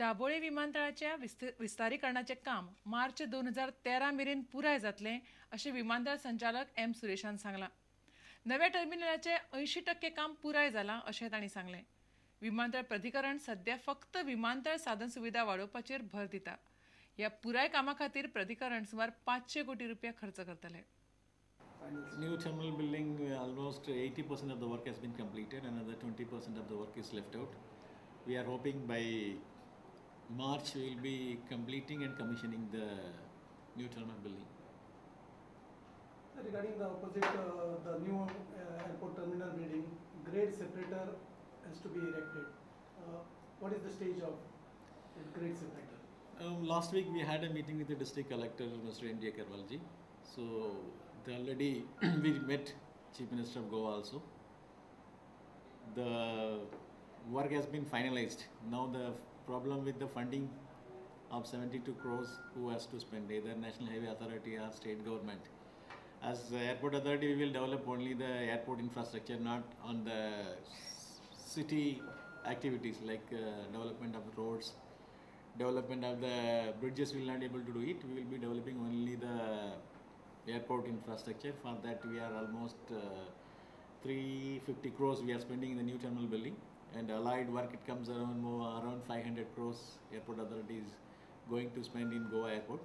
दाबोळे विमानतळाच्या विस्तारीकरणाचें काम मार्च 2013 मेरेन पुराय जातलें अशें विमानतळ संचालक एम सुरेशान सांगलां. नव्या टर्मिनलाचें 80% काम पुराय जालां अशें तांणी सांगलें. विमानतळ प्राधिकरण सध्या फक्त विमानतळ साधन सुविधा वाडोवपाचेर भर दिता. ह्या पुराय कामा खातीर प्राधिकरण सुमार 500 कोटी रुपया खर्च करतले. New terminal building, almost 80% of the work has been completed, another 20% of the work is left out. We are hoping by March we will be completing and commissioning the new terminal building. Regarding the opposite, the new airport terminal building, grade separator has to be erected. What is the stage of the grade separator? Last week we had a meeting with the district collector, Mr. N.D. Agarwalji. So they already we met Chief Minister of Goa also. The work has been finalized. Now the problem with the funding of 72 crores, who has to spend, either National Highway Authority or state government. As the airport authority, we will develop only the airport infrastructure, not on the city activities like development of roads, development of the bridges. We will not able to do it. We will be developing only the airport infrastructure. For that we are almost 350 crores we are spending in the new terminal building, and allied work it comes around more around 500 crores airport authority is going to spend in Goa airport.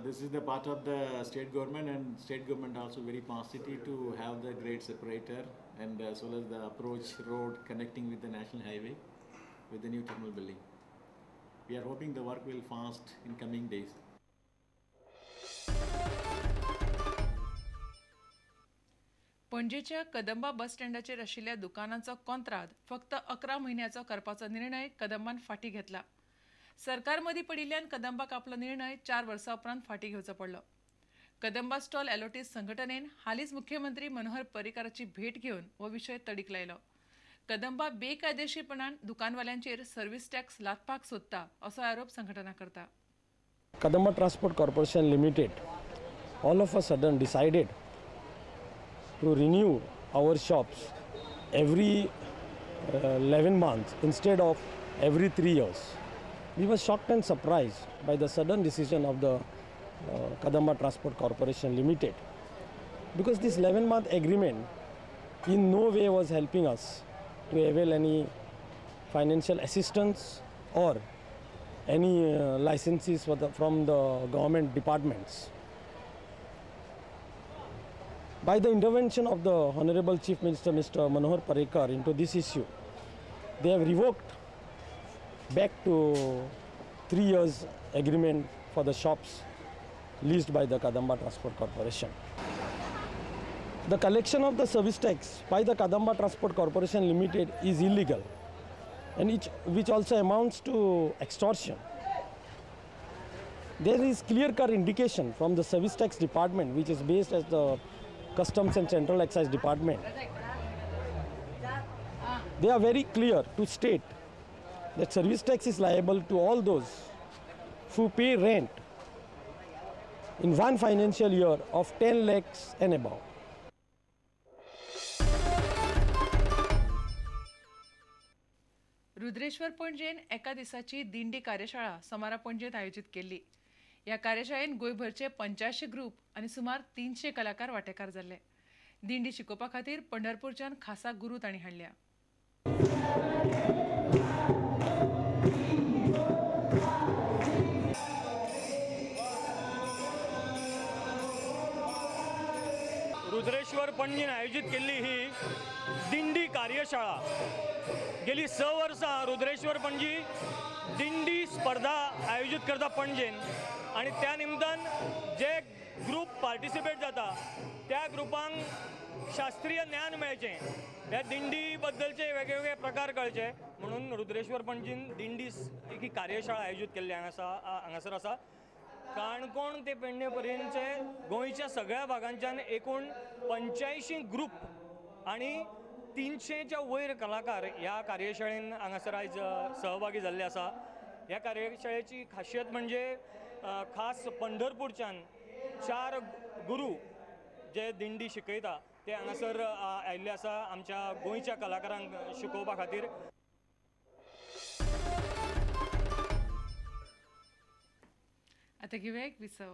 This is the part of the state government, and state government also very positive to have the grade separator and as well as the approach road connecting with the national highway with the new terminal building. We are hoping the work will fast in coming days. पणजेच्या कदंबा बस स्टँडाचेर आशिल्ल्या दुकानांचो कोंत्राद फक्त 11 म्हयन्याचो करपाचो निर्णय कदंबान फाटीं घेतला. सरकार मदीं पडिल्ल्यान कदंबाक आपलो निर्णय 4 वर्सां उपरांत फाटीं घेवचो पडलो. कदंबा स्टॉल एलोटीज संघटनेन हालींच मुख्यमंत्री मनोहर पर्रीकाराची भेट घेवन हो विशय तडीक लायलो. कदंबा बेकायदेशीरपणान दुकानवाल्यांचेर सर्व्हिस टॅक्स लादपाक सोदता असो आरोप संघटना करता. Kadamba Transport Corporation Limited all of a sudden decided to renew our shops every 11 months instead of every 3 years. We were shocked and surprised by the sudden decision of the Kadamba Transport Corporation Limited, because this 11-month agreement in no way was helping us to avail any financial assistance or any licenses for from the government departments. By the intervention of the Honorable Chief Minister Mr. Manohar Parrikar into this issue, they have revoked back to 3 years agreement for the shops leased by the Kadamba Transport Corporation. The collection of the service tax by the Kadamba Transport Corporation Limited is illegal, and which also amounts to extortion. There is clear-cut indication from the service tax department, which is based at the Customs and Central Excise Department. They are very clear to state that service tax is liable to all those who pay rent in one financial year of 10 lakhs and above. Rudreshwar पणजेन एका दिसाची दिंडी कार्यशाळा सोमारा पणजेंत आयोजीत केल्ली. ह्या कार्यशाळेन गोंयभरचे 85 group आनी सुमार 300 कलाकार वांटेकार जाल्ले. दिंडी शिकोवपा खातीर पंढरपूरच्यान खासा गुरू तांणी हाडल्या. रुद्रेश्वर पणजीन आयोजीत केल्ली ही दिंडी कार्यशाळा गेली 6 वर्सां रुद्रेश्वर पणजी दिंडी स्पर्धा आयोजीत करता पणजेन, आनी त्या निमतान जे ग्रुप पार्टिसिपेट जाता त्या ग्रुपांक शास्त्रीय ज्ञान मेळचें, ह्या दिंडी बद्दलचे वेगवेगळे प्रकार कळचे म्हणून रुद्रेश्वर पणजीन दिंडी ही कार्यशाळा आयोजीत केल्ली हांगासर आसा. काणकोण ते पेडणे पर्यंतचे गोंयच्या सगळ्या भागांच्यान एकूण 85 ग्रुप आनी 300च्या वयर कलाकार ह्या कार्यशाळेन हांगासर आयज सहभागी जाल्ले आसा. ह्या कार्यशाळेची खासियत म्हणजे खास पंढरपूरच्यान 4 गुरू जे दिंडी शिकयता ते हांगासर आयिल्ले आसा आमच्या गोंयच्या कलाकारांक शिकोवपा खातीर. आता घेऊया एक विसव.